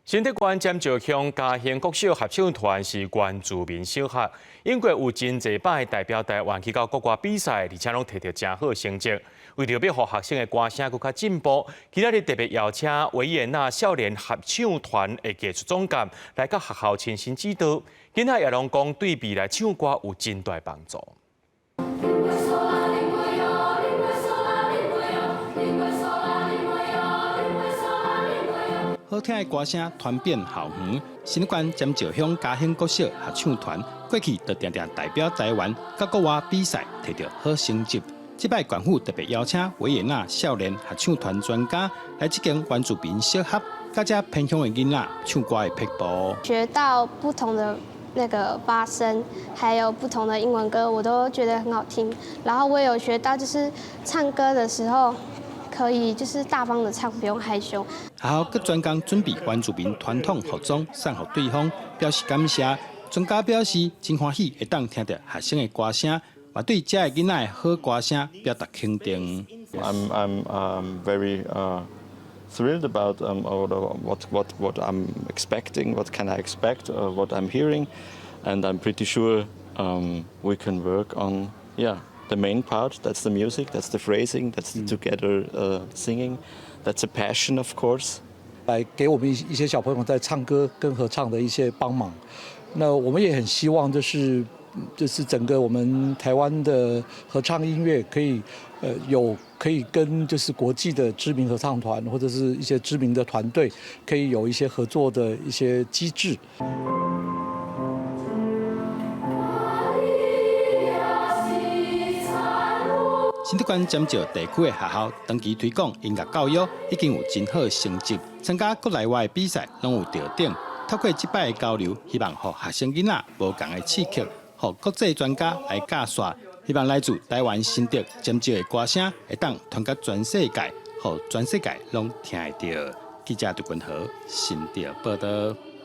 新竹縣尖石鄉嘉興國小合唱團是原住民小學，英國有真濟擺代表台灣去到國外比賽，而且攏提著誠好成績。為著欲予學生的歌聲閣較進步，今仔日特別邀請維也納少年合唱團的藝術總監來到學校親身指導。囡仔也攏講對未來唱歌有真大幫助。好聽的歌聲傳遍校園，新竹縣尖石鄉嘉興國小合唱團過去就定定代表台灣到國外比賽，提著好成績。這擺縣府特別邀請維也納少年合唱團專家來這間原住民小學，教遮偏鄉的囡仔唱歌的撇步。學到不同的那個發聲，還有不同的英文歌，我都覺得很好聽。然後我也有學到，就是唱歌的時候，可以就是大方的唱，不用害羞。學校閣專工準備原住民傳統服裝送予對方，表示感謝。專家表示真歡喜會當聽著學生的歌聲，嘛對遮的囡仔的好歌聲表達肯定。 I'm very thrilled about what I'm expecting, what can I expect, what I'm hearing, and I'm pretty sure we can work on, yeah, the main part. That's the music, that's the phrasing, that's the together singing, that's a passion, of course. 來給我們一些小朋友在唱歌跟合唱的一些幫忙。那我們也很希望，就是整個我們台灣的合唱音樂可以，有可以跟就是國際的知名合唱團或者是一些知名的團隊，可以有一些合作的一些機制。新竹縣尖石地區的學校長期推廣音樂教育，已經有真好成績，參加國內外的比賽攏有得獎。透過這擺的交流，希望予學生囡仔無仝的刺激，予國際專家來教授，希望來自台灣新竹尖石的歌聲會當傳到全世界，予全世界攏聽會著。記者杜君豪新竹報導。